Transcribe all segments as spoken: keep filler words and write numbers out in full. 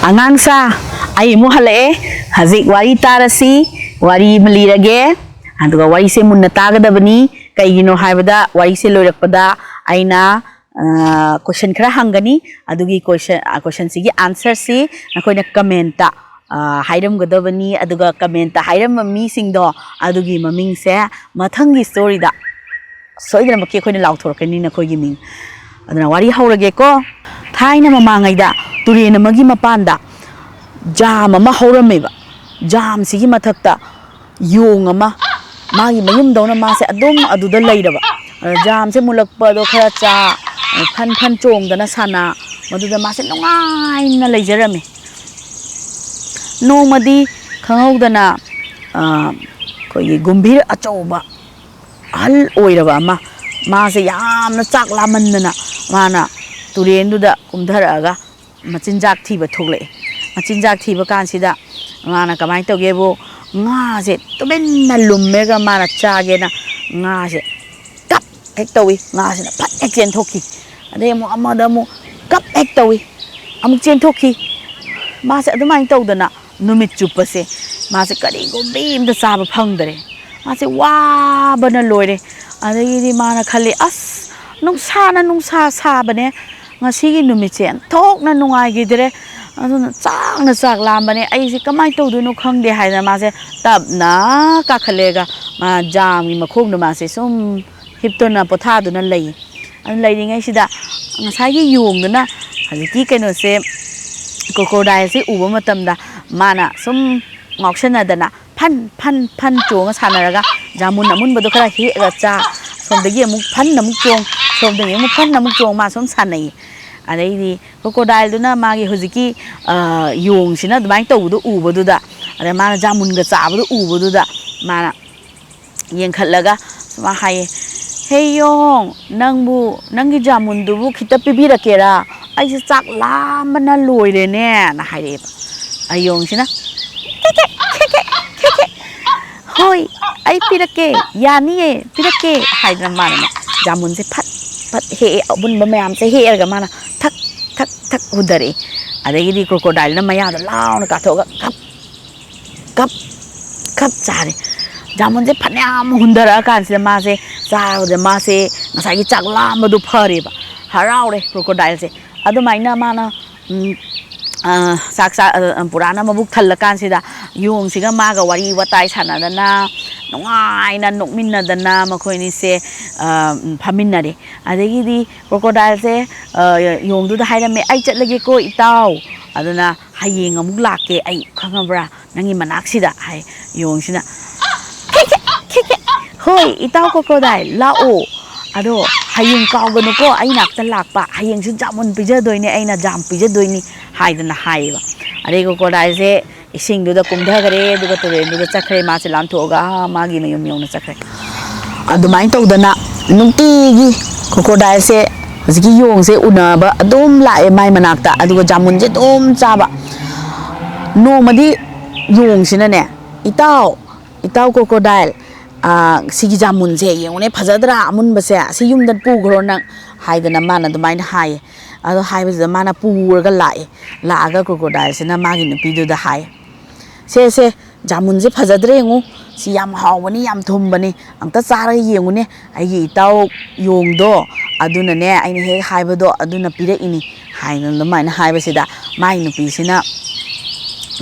ꯑꯉꯥꯡꯁꯥ, ꯑꯩ ꯑꯃꯨꯛ ꯍꯜꯂꯛꯑꯦ꯫ ꯍꯧꯖꯤꯛ ꯋꯥꯔꯤ ꯇꯥꯔꯁꯤ꯫ ꯋꯥꯔꯤ ꯑꯃ ꯂꯤꯔꯒꯦ, ꯑꯗꯨꯒ ꯋꯥꯔꯤꯁꯦ ꯃꯨꯟꯅ ꯇꯥꯒꯗꯕꯅꯤ꯫ ꯀꯩꯒꯤꯅꯣ ꯍꯥꯏꯕꯗ, ꯋꯥꯔꯤꯁꯦ ꯂꯣꯏꯔꯛꯄꯗ ꯑꯩꯅ ꯀꯣꯏꯁꯟ ꯈꯔ ꯍꯪꯒꯅꯤ꯫ ꯑꯗꯨꯒꯤ ꯀꯣꯏꯁꯟ ꯀꯣꯏꯁꯟꯁꯤꯒꯤ ꯑꯟꯁꯔꯁꯤ ꯅꯈꯣꯏꯅ ꯀꯃꯦꯟꯇ ꯍꯥꯏꯔꯝꯒꯗꯕꯅꯤ꯫ ꯑꯗꯨꯒ ꯀꯃꯦꯟꯇ ꯍꯥꯏꯔꯝꯕ ꯃꯤꯁꯤꯡꯗꯣ, ꯑꯗꯨꯒꯤ ꯃꯃꯤꯡꯁꯦ ꯃꯊꯪꯒꯤ ꯁ꯭ꯇꯣꯔꯤꯗ ꯁꯣꯏꯗꯅꯃꯛꯀꯤ ꯑꯩꯈꯣꯏꯅ ꯂꯥꯎꯊꯣꯔꯛꯀꯅꯤ ꯅꯈꯣꯏꯒꯤ ꯃꯤꯡ꯫ ꯑꯗꯨꯅ ꯋꯥꯔꯤ ꯍꯧꯔꯒꯦꯀꯣ꯫ ꯊꯥꯏꯅ ꯃꯃꯥꯡꯉꯩꯗ ꯇꯨꯔꯦꯟ ꯑꯃꯒꯤ ꯃꯄꯥꯟꯗ ꯖꯥꯝ ꯑꯃ ꯍꯧꯔꯝꯃꯦꯕ꯫ ꯖꯥꯝꯁꯤꯒꯤ ꯃꯊꯛꯇ ꯌꯣꯡ ꯑꯃ, ꯃꯥꯒꯤ ꯃꯌꯨꯝꯗꯧꯅ ꯃꯥꯁꯦ ꯑꯗꯨꯝ ꯑꯗꯨꯗ ꯂꯩꯔꯕ꯫ ꯑꯗ ꯖꯥꯝꯁꯦ ꯃꯨꯜꯂꯛꯄꯗꯣ ꯈꯔ ꯆꯥ, ꯐꯟ ꯐꯟ ꯆꯣꯡꯗꯅ ꯁꯥꯟꯅ, ꯃꯗꯨꯗ ꯃꯥꯁꯦ ꯅꯨꯡꯉꯥꯏꯅ ꯂꯩꯖꯔꯝꯃꯤ꯫ ꯅꯣꯡꯃꯗꯤ ꯈꯪꯍꯧꯗꯅ, ꯑ, ꯑꯩꯈꯣꯏꯒꯤ ꯒꯨꯝꯚꯤꯔ ꯑꯆꯧꯕ, ꯑꯍꯜ ꯑꯣꯏꯔꯕ ꯑꯃ, ꯃꯥꯁꯦ ꯌꯥꯝꯅ ꯆꯥꯛ ꯂꯥꯝꯃꯟꯗꯅ ꯃꯥꯅ ꯇꯨꯔꯦꯟꯗꯨꯗ ꯀꯨꯝꯊꯔꯛꯑꯒ ꯃꯆꯤꯟꯖꯥꯛ ꯊꯤꯕ ꯊꯣꯛꯂꯛꯑꯦ꯫ ꯃꯆꯤꯟꯖꯥꯛ ꯊꯤꯕ ꯀꯥꯟꯁꯤꯗ ꯃꯥꯅ ꯀꯃꯥꯏꯅ ꯇꯧꯒꯦꯕꯨ, ꯉꯥꯁꯦ ꯇꯨꯃꯤꯟꯅ ꯂꯨꯝꯃꯦꯒ ꯃꯥꯅ ꯆꯥꯒꯦꯅ ꯉꯥꯁꯦ ꯀꯞ ꯍꯦꯛ ꯇꯧꯏ꯫ ꯉꯥꯁꯤꯅ ꯐꯠ ꯍꯦꯛ ꯆꯦꯟꯊꯣꯛꯈꯤ꯫ ꯑꯗꯩ ꯑꯃꯨꯛ ꯑꯃꯗ ꯑꯃꯨꯛ ꯀꯞ ꯍꯦꯛ ꯇꯧꯏ, ꯑꯃꯨꯛ ꯆꯦꯟꯊꯣꯛꯈꯤ꯫ ꯃꯥꯁꯦ ꯑꯗꯨꯃꯥꯏꯅ ꯇꯧꯗꯅ ꯅꯨꯃꯤꯠ ꯆꯨꯞꯄꯁꯦ ꯃꯥꯁꯦ ꯀꯔꯤꯒꯨꯝꯕꯤ ꯑꯝꯇ ꯆꯥꯕ ꯐꯪꯗꯔꯦ꯫ ꯃꯥꯁꯦ ꯋꯥꯕꯅ ꯂꯣꯏꯔꯦ꯫ ꯑꯗꯒꯤꯗꯤ ꯃꯥꯅ ꯈꯜꯂꯤ, "ꯑꯁ, ꯅꯨꯡꯁꯥꯅ ꯅꯨꯡꯁꯥ ꯁꯥꯕꯅꯦ, ꯉꯁꯤꯒꯤ ꯅꯨꯃꯤꯠꯁꯦ ꯑꯣꯟꯊꯣꯛꯅ ꯅꯨꯡꯉꯥꯏꯈꯤꯗꯔꯦ꯫ ꯑꯗꯨꯅ ꯆꯥꯛꯅ ꯆꯥꯛ ꯂꯥꯝꯕꯅꯦ, ꯑꯩꯁꯦ ꯀꯃꯥꯏꯅ ꯇꯧꯗꯣꯏꯅꯣ ꯈꯪꯗꯦ" ꯍꯥꯏꯗꯅ ꯃꯥꯁꯦ ꯇꯞꯅ ꯀꯥꯈꯠꯂꯛꯑꯒ ꯃꯥ ꯖꯥꯝꯒꯤ ꯃꯈꯣꯡꯗ ꯃꯥꯁꯦ ꯁꯨꯝ ꯍꯤꯞꯇꯨꯅ ꯄꯣꯊꯥꯗꯨꯅ ꯂꯩ꯫ ꯑꯗꯨ ꯂꯩꯔꯤꯉꯩꯁꯤꯗ ꯉꯁꯥꯏꯒꯤ ꯌꯣꯡꯗꯨꯅ ꯍꯧꯖꯤꯛꯀꯤ ꯀꯩꯅꯣꯁꯦ, ꯀ꯭ꯔꯣꯀꯣꯗꯥꯏꯜꯁꯦ ꯎꯕ ꯃꯇꯝꯗ ꯃꯥꯅ ꯁꯨꯝ ꯉꯥꯎꯁꯟꯅꯗꯅ ꯐꯟ ꯐꯟ ꯐꯟ ꯆꯣꯡꯉ ꯁꯥꯟꯅꯔꯒ ꯖꯥꯃꯨꯟ ꯑꯃꯨꯟꯕꯗꯣ ꯈꯔ ꯍꯦꯛꯑꯒ ꯆꯥ, ꯁꯣꯝꯗꯒꯤ ꯑꯃꯨꯛ ꯐꯟ ꯑꯃꯨꯛ ꯆꯣꯡ, ꯁꯣꯝꯗꯒꯤ ꯑꯃꯨꯛ ꯐꯟ ꯑꯃꯨꯛ ꯆꯣꯡ, ꯃꯥ ꯁꯨꯝ ꯁꯥꯟꯅꯩ꯫ ꯑꯗꯩꯗꯤ ꯀ꯭ꯔꯣꯀꯣꯗꯥꯏꯜꯗꯨꯅ ꯃꯥꯒꯤ ꯍꯧꯖꯤꯛꯀꯤ, ꯑ, ꯌꯣꯡꯁꯤꯅ ꯑꯗꯨꯃꯥꯏꯅ ꯇꯧꯕꯗꯣ ꯎꯕꯗꯨꯗ, ꯑꯗ ꯃꯥꯅ ꯖꯥꯃꯨꯟꯒ ꯆꯥꯕꯗꯣ ꯎꯕꯗꯨꯗ ꯃꯥꯅ ꯌꯦꯡꯈꯠꯂꯒ ꯁꯨꯃꯥꯏꯅ ꯍꯥꯏꯌꯦ, "ꯍꯦ ꯌꯣꯡ, ꯅꯪꯕꯨ, ꯅꯪꯒꯤ ꯖꯥꯃꯨꯟꯗꯨꯕꯨ ꯈꯤꯇ ꯄꯤꯕꯤꯔꯛꯀꯦꯔꯥ? ꯑꯩꯁꯦ ꯆꯥꯛ ꯂꯥꯝꯕꯅ ꯂꯣꯏꯔꯦꯅꯦꯅ" ꯍꯥꯏꯔꯛꯑꯦꯕ꯫ ꯑꯌꯣꯡꯁꯤꯅ, "ꯀꯦꯛ ꯀꯦꯛ, ꯀꯦꯛ ꯀꯦꯛ, ꯀꯦꯛ ꯀꯦꯛ, ꯍꯣꯏ, ꯑꯩ ꯄꯤꯔꯛꯀꯦ, ꯌꯥꯅꯤꯌꯦ, ꯄꯤꯔꯛꯀꯦ" ꯍꯥꯏꯗꯅ ꯃꯥꯅꯅꯦ ꯖꯥꯃꯨꯟꯁꯦ ꯐꯠ ꯐꯠ ꯍꯦꯛꯑꯦ, ꯑꯃꯨꯟꯕ ꯃꯌꯥꯝꯁꯦ ꯍꯦꯛꯑꯒ ꯃꯥꯅ ꯊꯛ ꯊꯛ ꯊꯛ ꯍꯨꯟꯊꯔꯛꯑꯦ꯫ ꯑꯗꯒꯤꯗꯤ crocodileꯅ ꯃꯌꯥꯗ ꯂꯥꯎꯅ ꯀꯥꯊꯣꯛꯑꯒ ꯀꯞ ꯀꯞ ꯀꯞ ꯆꯥꯔꯦ꯫ ꯖꯥꯃꯨꯟꯁꯦ ꯐꯅꯌꯥꯝ ꯍꯨꯟꯊꯔꯛꯑꯀꯥꯟꯁꯤꯗ ꯃꯥꯁꯦ ꯆꯥꯕꯗ ꯃꯥꯁꯦ ꯉꯁꯥꯏꯒꯤ ꯆꯥꯛ ꯂꯥꯝꯕꯗꯨ ꯐꯔꯦꯕ꯫ ꯍꯔꯥꯎꯔꯦ crocodileꯁꯦ꯫ ꯑꯗꯨꯃꯥꯏꯅ ꯃꯥꯅ ꯎꯝ, ꯑ, ꯆꯥꯛ ꯆꯥ-, ꯑ, ꯄꯨꯔꯥꯅ ꯃꯕꯨꯛ ꯊꯜꯂꯀꯥꯟꯁꯤꯗ ꯌꯣꯡꯁꯤꯒ ꯃꯥꯒ ꯋꯥꯔꯤ ꯋꯥꯇꯥꯏ ꯁꯥꯟꯅꯗꯅ ꯅꯨꯡꯉꯥꯏꯅ ꯅꯣꯛꯃꯤꯟꯅꯗꯅ ꯃꯈꯣꯏ ꯑꯅꯤꯁꯦ, ꯑ, ꯐꯝꯃꯤꯟꯅꯔꯦ꯫ ꯑꯗꯒꯤꯗꯤ crocodileꯁꯦ, ꯑ, ꯌꯣꯡꯗꯨꯗ ꯍꯥꯏꯔꯝꯃꯦ, "ꯑꯩ ꯆꯠꯂꯒꯦꯀꯣ ꯏꯇꯥꯎ, ꯑꯗꯨꯅ ꯍꯌꯦꯡ ꯑꯃꯨꯛ ꯂꯥꯛꯀꯦ ꯑꯩ, ꯈꯪꯉꯕ꯭ꯔꯥ, ꯅꯪꯒꯤ ꯃꯅꯥꯛꯁꯤꯗ", ꯍꯥꯏ꯫ ꯌꯣꯡꯁꯤꯅ, "ꯈꯦ ꯈꯦ ꯈꯦ ꯈꯦ, ꯍꯣꯏ ꯏꯇꯥꯎ crocodile, ꯂꯥꯛꯑꯣ, ꯑꯗꯣ ꯍꯌꯦꯡ ꯀꯥꯎꯒꯅꯨꯀꯣ ꯑꯩ ꯅꯥꯛꯇ ꯂꯥꯛꯄ, ꯍꯌꯦꯡꯁꯨ ꯖꯥꯃꯨꯟ ꯄꯤꯖꯗꯣꯏꯅꯦ ꯑꯩꯅ, ꯖꯥꯝ ꯄꯤꯖꯗꯣꯏꯅꯤ", ꯍꯥꯏꯗꯅ ꯍꯥꯏꯌꯦꯕ꯫ ꯑꯗꯩ crocodileꯁꯦ ꯏꯁꯤꯡꯗꯨꯗ ꯀꯨꯝꯊꯈ꯭ꯔꯦ, ꯑꯗꯨꯒ ꯇꯨꯔꯦꯜꯗꯨꯗ ꯆꯠꯈ꯭ꯔꯦ꯫ ꯃꯥꯁꯦ ꯂꯥꯟꯊꯣꯛꯑꯒ, ꯑꯥ, ꯃꯥꯒꯤ ꯃꯌꯨꯝ ꯌꯧꯅ ꯆꯠꯈ꯭ꯔꯦ꯫ ꯑꯗꯨꯃꯥꯏꯅ ꯇꯧꯗꯅ ꯅꯨꯡꯇꯤꯒꯤ crocodileꯁꯦ ꯍꯧꯖꯤꯛꯀꯤ ꯌꯣꯡꯁꯦ ꯎꯅꯕ ꯑꯗꯨꯝ ꯂꯥꯛꯑꯦ ꯃꯥꯏ ꯃꯅꯥꯛꯇ, ꯑꯗꯨꯒ ꯖꯥꯃꯨꯟꯁꯦ ꯑꯗꯨꯝ ꯆꯥꯕ꯫ ꯅꯣꯡꯃꯗꯤ ꯌꯣꯡꯁꯤꯅꯅꯦ, "ꯏꯇꯥꯎ, ꯏꯇꯥꯎ crocodile, ꯑꯥ, ꯁꯤꯒꯤ ꯖꯥꯃꯨꯟꯁꯦ ꯌꯦꯡꯉꯨꯅꯦ, ꯐꯖꯗ꯭ꯔꯥ ꯑꯃꯨꯟꯕꯁꯦ? ꯁꯤ ꯌꯨꯝꯗ ꯄꯨꯈ꯭ꯔꯣ ꯅꯪ", ꯍꯥꯏꯗꯅ ꯃꯥꯅ ꯑꯗꯨꯃꯥꯏꯅ ꯍꯥꯏꯌꯦ꯫ ꯑꯗꯣ ꯍꯥꯏꯕꯁꯤꯗ ꯃꯥꯅ ꯄꯨꯔꯒ ꯂꯥꯛꯑꯦ꯫ ꯂꯥꯛꯑꯒ crocodileꯁꯤꯅ ꯃꯥꯒꯤ ꯅꯨꯄꯤꯗꯨꯗ ꯍꯥꯏ, "ꯁꯦ, ꯁꯦ, ꯖꯥꯃꯨꯟꯁꯦ ꯐꯖꯗ꯭ꯔꯦ ꯌꯦꯡꯉꯨ, ꯁꯤ ꯌꯥꯝ ꯍꯥꯎꯕꯅꯤ, ꯌꯥꯝ ꯊꯨꯝꯕꯅꯤ, ꯑꯝꯇ ꯆꯥꯔꯒ ꯌꯦꯡꯉꯨꯅꯦ, ꯑꯩꯒꯤ ꯏꯇꯥꯎ ꯌꯣꯡꯗꯣ, ꯑꯗꯨꯅꯅꯦ ꯑꯩꯅ ꯍꯦꯛ ꯍꯥꯏꯕꯗꯣ ꯑꯗꯨꯅ ꯄꯤꯔꯛꯏꯅꯤ", ꯍꯥꯏꯅ ꯑꯗꯨꯃꯥꯏꯅ ꯍꯥꯏꯕꯁꯤꯗ ꯃꯥꯏ ꯅꯨꯄꯤꯁꯤꯅ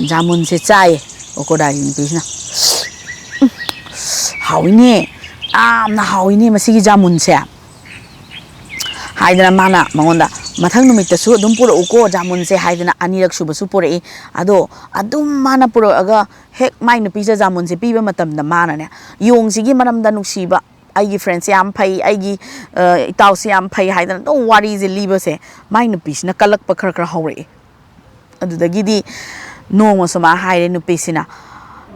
ꯖꯥꯃꯨꯟꯁꯦ ꯆꯥꯏꯌꯦ꯫ Crocodileꯒꯤ ꯅꯨꯄꯤꯁꯤꯅ, "ꯎꯝ, ꯍꯥꯎꯏꯅꯦ, ꯌꯥꯝꯅ ꯍꯥꯎꯏꯅꯦ ꯃꯁꯤꯒꯤ ꯖꯥꯃꯨꯟꯁꯦ", ꯍꯥꯏꯗꯅ ꯃꯥꯅ ꯃꯉꯣꯟꯗ, "ꯃꯊꯪ ꯅꯨꯃꯤꯠꯇꯁꯨ ꯑꯗꯨꯝ ꯄꯨꯔꯛꯎꯀꯣ ꯖꯥꯃꯨꯟꯁꯦ", ꯍꯥꯏꯗꯅ ꯑꯅꯤꯔꯛ ꯁꯨꯕꯁꯨ ꯄꯨꯔꯛꯏ꯫ ꯑꯗꯣ ꯑꯗꯨꯝ ꯃꯥꯅ ꯄꯨꯔꯛꯑꯒ ꯍꯦꯛ ꯃꯥꯏ ꯅꯨꯄꯤꯁꯦ ꯖꯥꯃꯨꯟꯁꯦ ꯄꯤꯕ ꯃꯇꯝꯗ ꯃꯥꯅꯅꯦ ꯌꯣꯡꯁꯤꯒꯤ ꯃꯔꯝꯗ ꯅꯨꯡꯁꯤꯕ, "ꯑꯩꯒꯤ friendꯁꯦ ꯌꯥꯝ ꯐꯩ, ꯑꯩꯒꯤ, ꯑ, ꯏꯇꯥꯎꯁꯦ ꯌꯥꯝ ꯐꯩ", ꯍꯥꯏꯗꯅ ꯑꯗꯨꯝ ꯋꯥꯔꯤꯁꯦ ꯂꯤꯕꯁꯦ ꯃꯥꯏ ꯅꯨꯄꯤꯁꯤꯅ ꯀꯜꯂꯛꯄ ꯈꯔ ꯈꯔ ꯍꯧꯔꯛꯑꯦ꯫ ꯑꯗꯨꯗꯒꯤꯗꯤ ꯅꯣꯡꯃ ꯁꯨꯃꯥꯏꯅ ꯍꯥꯏꯔꯦ ꯅꯨꯄꯤꯁꯤꯅ,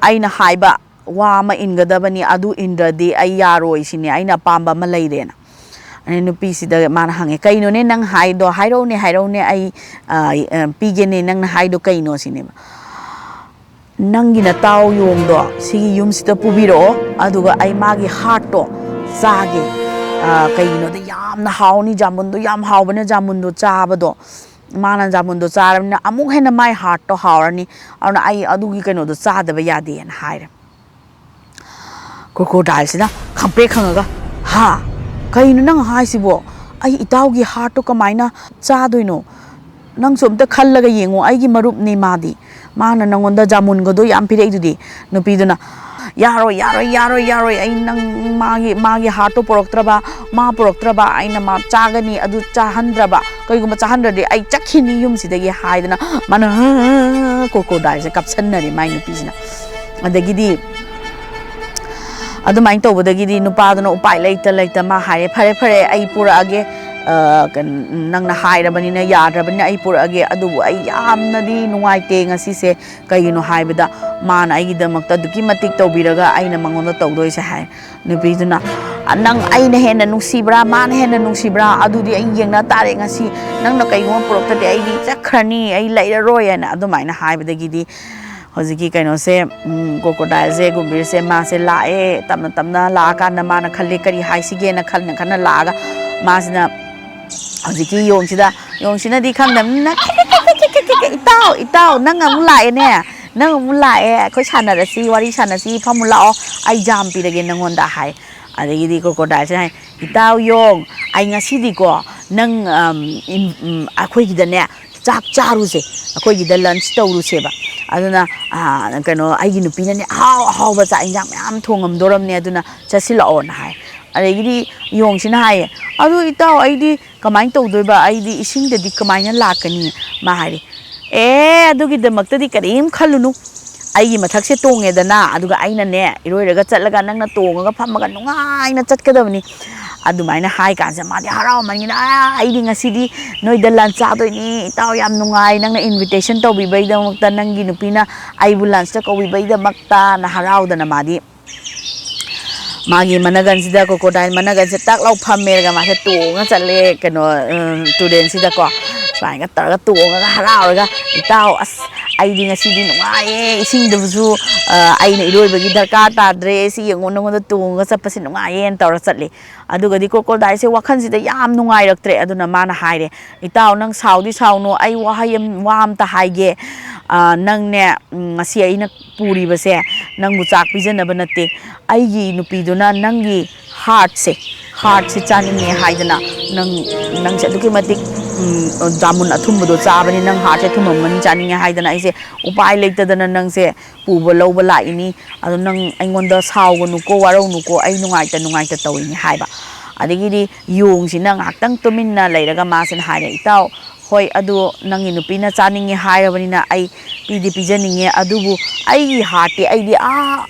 "ꯑꯩꯅ ꯍꯥꯏꯕ ꯋꯥ ꯑꯃ ꯏꯟꯒꯗꯕꯅꯤ, ꯑꯗꯨ ꯏꯟꯗ꯭ꯔꯗꯤ ꯑꯩ ꯌꯥꯔꯣꯏ ꯁꯤꯅꯤ, ꯑꯩꯅ ꯑꯄꯥꯝꯕ ꯑꯃ ꯂꯩꯔꯦꯅ"꯫ ꯑꯗꯩ ꯅꯨꯄꯤꯁꯤꯗ ꯃꯥꯅ ꯍꯪꯉꯦ, "ꯀꯩꯅꯣꯅꯦ ꯅꯪ ꯍꯥꯏꯗꯣ? ꯍꯥꯏꯔꯛꯎꯅꯦ, ꯍꯥꯏꯔꯛꯎꯅꯦ, ꯑꯩ, ꯑ, ꯑ, ꯄꯤꯒꯦꯅꯦ, ꯅꯪꯅ ꯍꯥꯏꯗꯣ ꯀꯩꯅꯣ?" ꯁꯤꯅꯦꯕ꯫ "ꯅꯪꯒꯤ ꯅꯇꯥꯎ ꯌꯣꯡꯗꯣ ꯁꯤꯒꯤ ꯌꯨꯝꯁꯤꯗ ꯄꯨꯕꯤꯔꯛꯑꯣ, ꯑꯗꯨꯒ ꯑꯩ ꯃꯥꯒꯤ heartꯇꯣ ꯆꯥꯒꯦ"꯫ ꯑ, ꯀꯩꯒꯤꯅꯣꯗ ꯌꯥꯝꯅ ꯍꯥꯎꯅꯤ, ꯖꯥꯃꯨꯟꯗꯣ ꯌꯥꯝ ꯍꯥꯎꯕꯅ ꯖꯥꯃꯨꯟꯗꯣ ꯆꯥꯕꯗꯣ, ꯃꯥꯅ ꯖꯥꯃꯨꯟꯗꯣ ꯆꯥꯔꯕꯅꯤꯅ ꯑꯃꯨꯛ ꯍꯦꯟꯅ ꯃꯥꯏ ꯍꯥꯔꯠꯇꯣ ꯍꯥꯎꯔꯅꯤ, ꯑꯗꯨꯅ ꯑꯩ ꯑꯗꯨꯒꯤ ꯀꯩꯅꯣꯗꯣ ꯆꯥꯗꯕ ꯌꯥꯗꯦꯅ ꯍꯥꯏꯔꯦ꯫ ꯀ꯭ꯔꯣꯀꯣꯗꯥꯏꯜꯁꯤꯅ ꯈꯪꯄ꯭ꯔꯦꯛ ꯈꯪꯉꯒ, "ꯍꯥ? ꯀꯩꯅꯣ ꯅꯪ ꯍꯥꯏꯁꯤꯕꯣ? ꯑꯩ ꯏꯇꯥꯎꯒꯤ ꯍꯥꯔꯠꯇꯣ ꯀꯃꯥꯏꯅ ꯆꯥꯗꯣꯏꯅꯣ? ꯅꯪꯁꯨ ꯑꯝꯇ ꯈꯜꯂꯒ ꯌꯦꯡꯉꯣ, ꯑꯩꯒꯤ ꯃꯔꯨꯞꯅꯤ ꯃꯥꯗꯤ꯫ ꯃꯥꯅ ꯅꯪꯉꯣꯟꯗ ꯖꯥꯃꯨꯟꯒꯗꯣ ꯌꯥꯝ ꯄꯤꯔꯛꯏꯗꯨꯗꯤ?" ꯅꯨꯄꯤꯗꯨꯅ, "ꯌꯥꯔꯣꯏ, ꯌꯥꯔꯣꯏ, ꯌꯥꯔꯣꯏ, ꯌꯥꯔꯣꯏ꯫ ꯑꯩ ꯅꯪ ꯃꯥꯒꯤ, ꯃꯥꯒꯤ ꯍꯥꯔꯠꯇꯣ ꯄꯨꯔꯛꯇ꯭ꯔꯕ, ꯃꯥ ꯄꯨꯔꯛꯇ꯭ꯔꯕ, ꯑꯩꯅ ꯃꯥ ꯆꯥꯒꯅꯤ, ꯑꯗꯨ ꯆꯥꯍꯟꯗ꯭ꯔꯕ, ꯀꯩꯒꯨꯝꯕ ꯆꯥꯍꯟꯗ꯭ꯔꯗꯤ ꯑꯩ ꯆꯠꯈꯤꯅꯤ ꯌꯨꯝꯁꯤꯗꯒꯤ" ꯍꯥꯏꯗꯅ ꯃꯥꯅ ꯀ꯭ꯔꯣꯀꯣꯗꯥꯏꯜꯁꯦ ꯀꯥꯞꯁꯟꯅꯔꯦ ꯃꯥꯏ ꯅꯨꯄꯤꯁꯤꯅ꯫ ꯑꯗꯒꯤꯗꯤ ꯑꯗꯨꯃꯥꯏꯅ ꯇꯧꯕꯗꯒꯤꯗꯤ ꯅꯨꯄꯥꯗꯨꯅ ꯎꯄꯥꯏ ꯂꯩꯇ ꯂꯩꯇ ꯃꯥ ꯍꯥꯏꯔꯦ, "ꯐꯔꯦ, ꯐꯔꯦ, ꯑꯩ ꯄꯨꯔꯛꯑꯒꯦ꯫ ꯑ, ꯀꯩꯅꯣ, ꯅꯪꯅ ꯍꯥꯏꯔꯕꯅꯤꯅ, ꯌꯥꯗ꯭ꯔꯕꯅꯤꯅ ꯑꯩ ꯄꯨꯔꯛꯑꯒꯦ꯫ ꯑꯗꯨꯕꯨ ꯑꯩ ꯌꯥꯝꯅꯗꯤ ꯅꯨꯡꯉꯥꯏꯇꯦ ꯉꯁꯤꯁꯦ꯫ ꯀꯩꯒꯤꯅꯣ ꯍꯥꯏꯕꯗ ꯃꯥꯅ ꯑꯩꯒꯤꯗꯃꯛꯇ ꯑꯗꯨꯛꯀꯤ ꯃꯇꯤꯛ ꯇꯧꯕꯤꯔꯒ ꯑꯩꯅ ꯃꯉꯣꯟꯗ ꯇꯧꯗꯣꯏꯁꯦ" ꯍꯥꯏ꯫ ꯅꯨꯄꯤꯗꯨꯅ, "ꯑ, ꯅꯪ ꯑꯩꯅ ꯍꯦꯟꯅ ꯅꯨꯡꯁꯤꯕ꯭ꯔꯥ, ꯃꯥꯅ ꯍꯦꯟꯅ ꯅꯨꯡꯁꯤꯕ꯭ꯔꯥ? ꯑꯗꯨꯗꯤ ꯑꯩ ꯌꯦꯡꯅ ꯇꯥꯔꯦ ꯉꯁꯤ꯫ ꯅꯪꯅ ꯀꯩꯒꯨꯝꯕ ꯄꯨꯔꯛꯇꯗꯤ ꯑꯩꯗꯤ ꯆꯠꯈ꯭ꯔꯅꯤ, ꯑꯩ ꯂꯩꯔꯔꯣꯏ" ꯍꯥꯏꯅ ꯑꯗꯨꯃꯥꯏꯅ ꯍꯥꯏꯕꯗꯒꯤꯗꯤ ꯍꯧꯖꯤꯛꯀꯤ ꯀꯩꯅꯣꯁꯦ, ꯎꯝ, ꯀ꯭ꯔꯣꯀꯣꯗꯥꯏꯜꯁꯦ, ꯒꯨꯝꯕꯤꯔꯁꯦ, ꯃꯥꯁꯦ ꯂꯥꯛꯑꯦ꯫ ꯇꯞꯅ ꯇꯞꯅ ꯂꯥꯛꯑꯀꯥꯟꯗ ꯃꯥꯅ ꯈꯜꯂꯤ ꯀꯔꯤ ꯍꯥꯏꯁꯤꯒꯦꯅ ꯈꯟꯅ ꯈꯟꯅ ꯂꯥꯛꯑꯒ ꯃꯥꯁꯤꯅ ꯍꯧꯖꯤꯛꯀꯤ ꯌꯣꯡꯁꯤꯗ, ꯌꯣꯡꯁꯤꯅꯗꯤ ꯈꯪꯗꯕꯅꯤꯅ, "ꯏꯇꯥꯎ, ꯏꯇꯥꯎ, ꯅꯪ ꯑꯃꯨꯛ ꯂꯥꯛꯑꯦꯅꯦ, ꯅꯪ ꯑꯃꯨꯛ ꯂꯥꯛꯑꯦ, ꯑꯩꯈꯣꯏ ꯁꯥꯟꯅꯔꯁꯤ, ꯋꯥꯔꯤ ꯁꯥꯟꯅꯁꯤ, ꯐꯝꯃꯨ ꯂꯥꯛꯑꯣ, ꯑꯩ ꯖꯥꯝ ꯄꯤꯔꯒꯦ ꯅꯪꯉꯣꯟꯗ" ꯍꯥꯏ꯫ ꯑꯗꯒꯤꯗꯤ ꯀ꯭ꯔꯣꯀꯣꯗꯥꯏꯜꯁꯤꯅ ꯍꯥꯏ, "ꯏꯇꯥꯎ ꯌꯣꯡ, ꯑꯩ ꯉꯁꯤꯗꯤꯀꯣ ꯅꯪ, ꯑꯝ, ꯏꯝ, ꯎꯝ, ꯑꯩꯈꯣꯏꯒꯤꯗꯅꯦ ꯆꯥꯛ ꯆꯥꯔꯨꯁꯦ, ꯑꯩꯈꯣꯏꯒꯤꯗ ꯂꯟꯁ ꯇꯧꯔꯨꯁꯦꯕ꯫ ꯑꯗꯨꯅ, ꯑ, ꯀꯩꯅꯣ, ꯑꯩꯒꯤ ꯅꯨꯄꯤꯅꯅꯦ ꯑꯍꯥꯎ ꯑꯍꯥꯎꯕ ꯆꯥꯛ ꯏꯟꯖꯥꯡ ꯃꯌꯥꯝ ꯊꯣꯡꯉꯝꯗꯣꯔꯝꯅꯦ, ꯑꯗꯨꯅ ꯆꯠꯁꯤꯜꯂꯛꯑꯣꯅ" ꯍꯥꯏ꯫ ꯑꯗꯒꯤꯗꯤ ꯌꯣꯡꯁꯤꯅ ꯍꯥꯏꯌꯦ, "ꯑꯗꯨ ꯏꯇꯥꯎ, ꯑꯩꯗꯤ ꯀꯃꯥꯏꯅ ꯇꯧꯗꯣꯏꯕ? ꯑꯩꯗꯤ ꯏꯁꯤꯡꯗꯗꯤ ꯀꯃꯥꯏꯅ ꯂꯥꯛꯀꯅꯤ?" ꯃꯥ ꯍꯥꯏꯔꯦ, "ꯑꯦ, ꯑꯗꯨꯒꯤꯗꯃꯛꯇꯗꯤ ꯀꯔꯤꯝ ꯈꯜꯂꯨꯅꯨ꯫ ꯑꯩꯒꯤ ꯃꯊꯛꯁꯦ ꯇꯣꯡꯉꯦꯗꯅ, ꯑꯗꯨꯒ ꯑꯩꯅꯅꯦ ꯏꯔꯣꯏꯔꯒ ꯆꯠꯂꯒ ꯅꯪꯅ ꯇꯣꯡꯉꯒ ꯐꯝꯃꯒ ꯅꯨꯡꯉꯥꯏꯅ ꯆꯠꯀꯗꯕꯅꯤ"꯫ ꯑꯗꯨꯃꯥꯏꯅ ꯍꯥꯏ ꯀꯥꯟꯁꯤꯗ ꯃꯥꯗꯤ ꯍꯔꯥꯎꯃꯟꯒꯤꯅ, "ꯑꯥ, ꯑꯩꯗꯤ ꯉꯁꯤꯗꯤ ꯅꯣꯏꯗ ꯂꯟꯁ ꯆꯥꯗꯣꯏꯅꯤ, ꯏꯇꯥꯎ, ꯌꯥꯝ ꯅꯨꯡꯉꯥꯏ, ꯅꯪꯅ ꯏꯟꯚꯤꯇꯦꯁꯟ ꯇꯧꯕꯤꯕꯩꯗꯃꯛꯇ, ꯅꯪꯒꯤ ꯅꯨꯄꯤꯅ ꯑꯩꯕꯨ ꯂꯟꯁꯇ ꯀꯧꯕꯤꯕꯩꯗꯃꯛꯇꯅ" ꯍꯔꯥꯎꯗꯅ ꯃꯥꯗꯤ ꯃꯥꯒꯤ ꯃꯅꯒꯟꯁꯤꯗ, ꯀ꯭ꯔꯣꯀꯣꯗꯥꯏꯜ ꯃꯅꯒꯟꯁꯦ ꯇꯛ ꯂꯥꯎ ꯐꯝꯃꯦꯔꯒ ꯃꯥꯁꯦ ꯇꯣꯡꯉ ꯆꯠꯂꯦ, ꯀꯩꯅꯣ, ꯎꯝ, ꯇꯨꯔꯦꯜꯁꯤꯗꯀꯣ꯫ ꯁꯨꯃꯥꯏꯅ ꯇꯧꯔꯒ ꯇꯣꯡꯉꯒ ꯍꯔꯥꯎꯔꯒ, "ꯏꯇꯥꯎ, ꯑꯁ, ꯑꯩꯗꯤ ꯉꯁꯤꯗꯤ ꯅꯨꯡꯉꯥꯏꯌꯦ, ꯏꯁꯤꯡꯗꯕꯨꯁꯨ ꯑꯩꯅ ꯏꯔꯣꯏꯕꯒꯤ ꯗꯔꯀꯥꯔ ꯇꯥꯗ꯭ꯔꯦ, ꯁꯤ ꯌꯦꯡꯉꯣ, ꯅꯉꯣꯟꯗ ꯇꯣꯡꯉꯒ ꯆꯠꯄꯁꯦ ꯅꯨꯡꯉꯥꯏꯌꯦꯅ ꯇꯧꯔ ꯆꯠꯂꯦ꯫ ꯑꯗꯨꯒꯗꯤ ꯀ꯭ꯔꯣꯀꯣꯗꯥꯏꯜꯁꯦ ꯋꯥꯈꯜꯁꯤꯗ ꯌꯥꯝ ꯅꯨꯡꯉꯥꯏꯔꯛꯇ꯭ꯔꯦ꯫ ꯑꯗꯨꯅ ꯃꯥꯅ ꯍꯥꯏꯔꯦ, "ꯏꯇꯥꯎ, ꯅꯪ ꯁꯥꯎꯗꯤ ꯁꯥꯎꯅꯨ, ꯑꯩ ꯋꯥꯍꯩ ꯑꯃ, ꯋꯥ ꯑꯝꯇ ꯍꯥꯏꯒꯦ꯫ ꯅꯪꯅꯦ, ꯉꯁꯤ ꯑꯩꯅ ꯄꯨꯔꯤꯕꯁꯦ ꯅꯪꯕꯨ ꯆꯥꯛ ꯄꯤꯖꯅꯕ ꯅꯠꯇꯦ, ꯑꯩꯒꯤ ꯅꯨꯄꯤꯗꯨꯅ ꯅꯪꯒꯤ ꯍꯥꯔꯠꯁꯦ ꯍꯥꯔꯠꯁꯦ ꯆꯥꯅꯤꯡꯉꯦ ꯍꯥꯏꯗꯅ, ꯅꯪ ꯅꯪꯁꯦ ꯑꯗꯨꯛꯀꯤ ꯃꯇꯤꯛ ꯖꯥꯃꯨꯟ ꯑꯊꯨꯝꯕꯗꯣ ꯆꯥꯕꯅꯤ, ꯅꯪ ꯍꯥꯔꯠꯁꯦ ꯊꯨꯝꯃꯝꯃꯅꯤ, ꯆꯥꯅꯤꯡꯉꯦ ꯍꯥꯏꯗꯅ ꯑꯩꯁꯦ ꯎꯄꯥꯏ ꯂꯩꯇꯗꯅ ꯅꯪꯁꯦ ꯄꯨꯕ ꯂꯧꯕ ꯂꯥꯛꯏꯅꯤ꯫ ꯑꯗꯣ ꯅꯪ ꯑꯩꯉꯣꯟꯗ ꯁꯥꯎꯒꯅꯨꯀꯣ, ꯋꯥꯔꯧꯅꯨꯀꯣ, ꯑꯩ ꯅꯨꯡꯉꯥꯏꯇ ꯅꯨꯡꯉꯥꯏꯇ ꯇꯧꯔꯤꯅꯤ" ꯍꯥꯏꯕ꯫ ꯑꯗꯒꯤꯗꯤ ꯌꯣꯡꯁꯤꯅ ꯉꯥꯏꯍꯥꯛꯇꯪ ꯇꯨꯃꯤꯟꯅ ꯂꯩꯔꯒ ꯃꯥꯁꯤꯅ ꯍꯥꯏꯔꯦ, "ꯏꯇꯥꯎ, ꯍꯣꯏ, ꯑꯗꯨ ꯅꯪꯒꯤ ꯅꯨꯄꯤꯅ ꯆꯥꯅꯤꯡꯉꯦ ꯍꯥꯏꯔꯕꯅꯤꯅ ꯑꯩ ꯄꯤꯗꯤ ꯄꯤꯖꯅꯤꯡꯉꯦ, ꯑꯗꯨꯕꯨ ꯑꯩꯒꯤ ꯍꯥꯔꯠꯇꯤ ꯑꯩꯗꯤ ꯑꯥ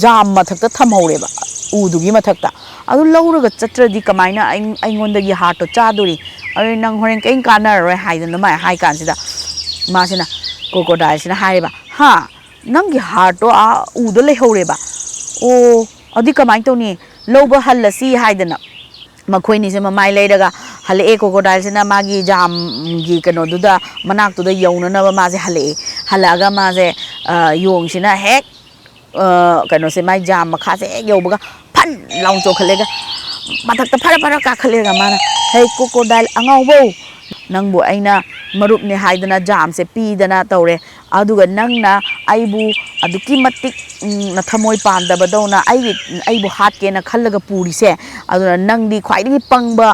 ꯖꯥꯝ ꯃꯊꯛꯇ ꯊꯝꯍꯧꯔꯦꯕ, ꯎꯗꯨꯒꯤ ꯃꯊꯛꯇ꯫ ꯑꯗꯨ ꯂꯧꯔꯒ ꯆꯠꯇ꯭ꯔꯗꯤ ꯀꯃꯥꯏꯅ ꯑꯩꯉꯣꯟꯗꯒꯤ ꯍꯥꯔꯠꯇꯣ ꯆꯥꯗꯣꯔꯤ? ꯑꯗꯨ ꯅꯪ ꯍꯣꯔꯦꯟ ꯀꯔꯤꯝ ꯀꯥꯟꯅꯔꯔꯣꯏ" ꯍꯥꯏꯗꯅ ꯑꯗꯨꯃꯥꯏꯅ ꯍꯥꯏ ꯀꯥꯟꯁꯤꯗ ꯃꯥꯁꯤꯅ, ꯀ꯭ꯔꯣꯀꯣꯗꯥꯏꯜꯁꯤꯅ ꯍꯥꯏꯔꯦꯕ, "ꯍꯥ, ꯅꯪꯒꯤ ꯍꯥꯔꯠꯇꯣ ꯑꯥ ꯎꯗ ꯂꯩꯍꯧꯔꯦꯕ? ꯑꯣ, ꯑꯗꯨꯗꯤ ꯀꯃꯥꯏꯅ ꯇꯧꯅꯤ? ꯂꯧꯕ ꯍꯜꯂꯁꯤ" ꯍꯥꯏꯗꯅ ꯃꯈꯣꯏꯅꯤꯁꯦ ꯃꯃꯥꯏ ꯂꯩꯔꯒ ꯍꯜꯂꯛꯑꯦ꯫ ꯀ꯭ꯔꯣꯀꯣꯗꯥꯏꯜꯁꯤꯅ ꯃꯥꯒꯤ ꯖꯥꯝꯒꯤ ꯀꯩꯅꯣꯗꯨꯗ, ꯃꯅꯥꯛꯇꯨꯗ ꯌꯧꯅꯅꯕ ꯃꯥꯁꯦ ꯍꯜꯂꯛꯑꯦ꯫ ꯍꯜꯂꯛꯑꯒ ꯃꯥꯁꯦ ꯌꯣꯡꯁꯤꯅ ꯍꯦꯛ ꯀꯩꯅꯣꯁꯦ, ꯃꯥꯏ ꯖꯥꯝ ꯃꯈꯥꯁꯦ ꯍꯦꯛ ꯌꯧꯕꯒ ꯐꯟ ꯂꯥꯎ ꯆꯣꯡꯈꯠꯂꯦꯒ ꯃꯊꯛꯇ ꯐꯔ ꯐꯔ ꯀꯥꯈꯠꯂꯦꯒ ꯃꯥꯅ, "ꯍꯦ ꯀ꯭ꯔꯣꯀꯣꯗꯥꯏꯜ ꯑꯉꯥꯎꯕꯧ, ꯅꯪꯕꯨ ꯑꯩꯅ ꯃꯔꯨꯞꯅꯦ ꯍꯥꯏꯗꯅ ꯖꯥꯝꯁꯦ ꯄꯤꯗꯅ ꯇꯧꯔꯦ, ꯑꯗꯨꯒ ꯅꯪꯅ ꯑꯩꯕꯨ ꯑꯗꯨꯛꯀꯤ ꯃꯇꯤꯛ ꯅꯊꯃꯣꯏ ꯄꯥꯟꯗꯕꯗꯧꯅ ꯑꯩꯒꯤ ꯑꯩꯕꯨ ꯍꯥꯠꯀꯦꯅ ꯈꯜꯂꯒ ꯄꯨꯔꯤꯁꯦ꯫ ꯑꯗꯨꯅ ꯅꯪꯗꯤ ꯈ꯭ꯋꯥꯏꯗꯒꯤ ꯄꯪꯕ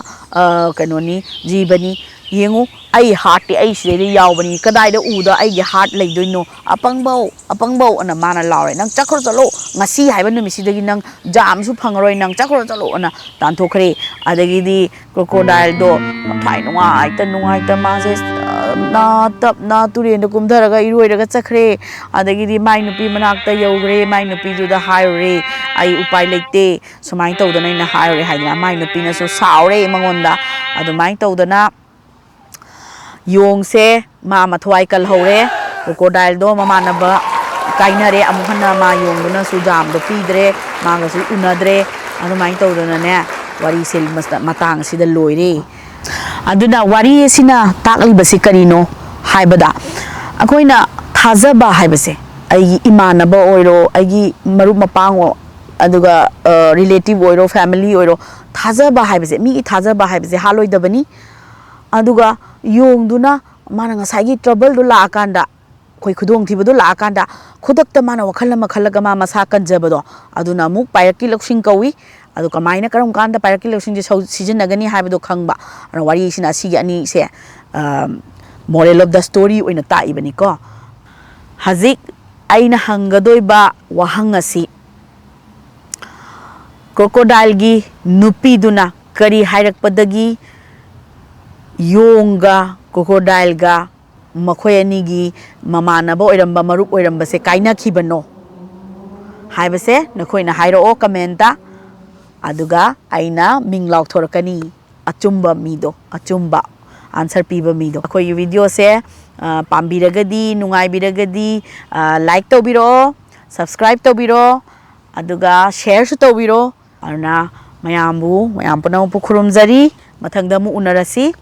ꯀꯩꯅꯣꯅꯤ, ꯖꯤꯕꯅꯤ꯫ ꯌꯦꯡꯉꯨ, ꯑꯩ ꯍꯥꯔꯠꯇꯤ ꯑꯩ ꯁꯤꯗꯩꯗ ꯌꯥꯎꯕꯅꯤ, ꯀꯗꯥꯏꯗ ꯎꯗ ꯑꯩꯒꯤ ꯍꯥꯔꯠ ꯂꯩꯗꯣꯏꯅꯣ? ꯑꯄꯪꯕꯧ, ꯑꯄꯪꯕꯧ" ꯑꯅ ꯃꯥꯅ ꯂꯥꯎꯔꯦ꯫ "ꯅꯪ ꯆꯠꯈ꯭ꯔꯣ, ꯆꯠꯂꯣ, ꯉꯁꯤ ꯍꯥꯏꯕ ꯅꯨꯃꯤꯠꯁꯤꯗꯒꯤ ꯅꯪ ꯖꯥꯝꯁꯨ ꯐꯪꯉꯔꯣꯏ, ꯅꯪ ꯆꯠꯈ꯭ꯔꯣ, ꯆꯠꯂꯣ" ꯑꯅ ꯇꯥꯟꯊꯣꯛꯈ꯭ꯔꯦ꯫ ꯑꯗꯒꯤꯗꯤ ꯀ꯭ꯔꯣꯀꯣꯗꯥꯏꯜꯗꯣ ꯃꯊ꯭ꯋꯥꯏ ꯅꯨꯡꯉꯥꯏꯇ ꯅꯨꯡꯉꯥꯏꯇ ꯃꯥꯁꯦ ꯅꯥ ꯇꯞꯅ ꯇꯨꯔꯦꯟꯗ ꯀꯨꯝꯊꯔꯒ ꯏꯔꯣꯏꯔꯒ ꯆꯠꯈ꯭ꯔꯦ꯫ ꯑꯗꯒꯤꯗꯤ ꯃꯥꯏ ꯅꯨꯄꯤ ꯃꯅꯥꯛꯇ ꯌꯧꯈ꯭ꯔꯦ꯫ ꯃꯥꯏ ꯅꯨꯄꯤꯗꯨꯗ ꯍꯥꯏꯔꯨꯔꯦ, "ꯑꯩ ꯎꯄꯥꯏ ꯂꯩꯇꯦ, ꯁꯨꯃꯥꯏꯅ ꯇꯧꯗꯅ ꯑꯩꯅ ꯍꯥꯏꯔꯨꯔꯦ" ꯍꯥꯏꯗꯅ꯫ ꯃꯥꯏ ꯅꯨꯄꯤꯅꯁꯨ ꯁꯥꯎꯔꯦ ꯃꯉꯣꯟꯗ꯫ ꯑꯗꯨꯃꯥꯏꯅ ꯇꯧꯗꯅ ꯌꯣꯡꯁꯦ ꯃꯥ ꯃꯊ꯭ꯋꯥꯏ ꯀꯜꯍꯧꯔꯦ꯫ ꯀ꯭ꯔꯣꯀꯣꯗꯥꯏꯜꯗꯣ ꯃꯃꯥꯟꯅꯕ ꯀꯥꯏꯅꯔꯦ꯫ ꯑꯃꯨꯛ ꯍꯟꯅ ꯃꯥ ꯌꯣꯡꯗꯨꯅꯁꯨ ꯖꯥꯝꯗꯣ ꯄꯤꯗ꯭ꯔꯦ꯫ ꯃꯥꯒꯁꯨ ꯎꯅꯗ꯭ꯔꯦ꯫ ꯑꯗꯨꯃꯥꯏꯅ ꯇꯧꯗꯅꯅꯦ, ꯋꯥꯔꯤꯁꯦ ꯃꯇꯥꯡ ꯑꯁꯤꯗ ꯂꯣꯏꯔꯦ꯫ ꯑꯗꯨꯅ ꯋꯥꯔꯤ ꯑꯁꯤꯅ ꯇꯥꯛꯂꯤꯕꯁꯤ ꯀꯔꯤꯅꯣ ꯍꯥꯏꯕꯗ, ꯑꯩꯈꯣꯏꯅ ꯊꯥꯖꯕ ꯍꯥꯏꯕꯁꯦ, ꯑꯩꯒꯤ ꯏꯃꯥꯟꯅꯕ ꯑꯣꯏꯔꯣ, ꯑꯩꯒꯤ ꯃꯔꯨꯞ ꯃꯄꯥꯡ ꯑꯣ-, ꯑꯗꯨꯒ ꯔꯤꯂꯦꯇꯤꯚ ꯑꯣꯏꯔꯣ, ꯐꯦꯃꯤꯂꯤ ꯑꯣꯏꯔꯣ, ꯊꯥꯖꯕ ꯍꯥꯏꯕꯁꯦ, ꯃꯤꯒꯤ ꯊꯥꯖꯕ ꯍꯥꯏꯕꯁꯦ ꯍꯥꯠꯂꯣꯏꯗꯕꯅꯤ꯫ ꯑꯗꯨꯒ ꯌꯣꯡꯗꯨꯅ ꯃꯥꯅ ꯉꯁꯥꯏꯒꯤ ꯇ꯭ꯔꯕꯜꯗꯣ ꯂꯥꯛꯑꯀꯥꯟꯗ, ꯑꯩꯈꯣꯏ ꯈꯨꯗꯣꯡꯊꯤꯕꯗꯣ ꯂꯥꯛꯑꯀꯥꯟꯗ, ꯈꯨꯗꯛꯇ ꯃꯥꯅ ꯋꯥꯈꯜ ꯑꯃ ꯈꯜꯂꯒ ꯃꯥ ꯃꯁꯥ ꯀꯟꯖꯕꯗꯣ, ꯑꯗꯨꯅ ꯑꯃꯨꯛ ꯄꯥꯏꯔꯛꯀꯤ ꯂꯧꯁꯤꯡ ꯀꯧꯏ꯫ ꯑꯗꯨ ꯀꯃꯥꯏꯅ, ꯀꯔꯝ ꯀꯥꯟꯗ ꯄꯥꯏꯔꯛꯀꯤ ꯂꯧꯁꯤꯡꯁꯦ ꯁꯧ-, ꯁꯤꯖꯤꯟꯅꯒꯅꯤ ꯍꯥꯏꯕꯗꯣ ꯈꯪꯕ꯫ ꯑꯗꯨꯅ ꯋꯥꯔꯤꯁꯤꯅ ꯑꯁꯤꯒꯤ ꯑꯅꯤꯁꯦ, moral of the story ꯑꯣꯏꯅ ꯇꯥꯛꯏꯕꯅꯤꯀꯣ꯫ ꯍꯧꯖꯤꯛ ꯑꯩꯅ ꯍꯪꯒꯗꯣꯏꯕ ꯋꯥꯍꯪ ꯑꯁꯤ, ꯀ꯭ꯔꯣꯀꯣꯗꯥꯏꯜꯒꯤ ꯅꯨꯄꯤꯗꯨꯅ ꯀꯔꯤ ꯍꯥꯏꯔꯛꯄꯗꯒꯤ ꯌꯣꯡꯒ ꯀ꯭ꯔꯣꯀꯣꯗꯥꯏꯜꯒ ꯃꯈꯣꯏ ꯑꯅꯤꯒꯤ ꯃꯃꯥꯟꯅꯕ ꯑꯣꯏꯔꯝꯕ, ꯃꯔꯨꯞ ꯑꯣꯏꯔꯝꯕꯁꯦ ꯀꯥꯏꯅꯈꯤꯕꯅꯣ ꯍꯥꯏꯕꯁꯦ ꯅꯈꯣꯏꯅ ꯍꯥꯏꯔꯛꯑꯣ ꯀꯃꯦꯟꯇ꯫ ꯑꯗꯨꯒ ꯑꯩꯅ ꯃꯤꯡ ꯂꯥꯎꯊꯣꯔꯛꯀꯅꯤ, ꯑꯆꯨꯝꯕ ꯃꯤꯗꯣ, ꯑꯆꯨꯝꯕ ꯑꯟꯁꯔ ꯄꯤꯕ ꯃꯤꯗꯣ꯫ ꯑꯩꯈꯣꯏꯒꯤ ꯚꯤꯗꯤꯑꯣꯁꯦ, ꯑ, ꯄꯥꯝꯕꯤꯔꯒꯗꯤ, ꯅꯨꯡꯉꯥꯏꯕꯤꯔꯒꯗꯤ, ꯑ, ꯂꯥꯏꯛ ꯇꯧꯕꯤꯔꯛꯑꯣ, ꯁꯕꯁꯀ꯭ꯔꯥꯏꯕ ꯇꯧꯕꯤꯔꯣ, ꯑꯗꯨꯒ ꯁꯤꯌꯔꯁꯨ ꯇꯧꯕꯤꯔꯣ꯫ ꯑꯗꯨꯅ ꯃꯌꯥꯝꯕꯨ, ꯃꯌꯥꯝ ꯄꯨꯝꯅꯃꯛꯄꯨ ꯈꯨꯔꯨꯝꯖꯔꯤ꯫ ꯃꯊꯪꯗ ꯑꯃꯨꯛ ꯎꯅꯔꯁꯤ꯫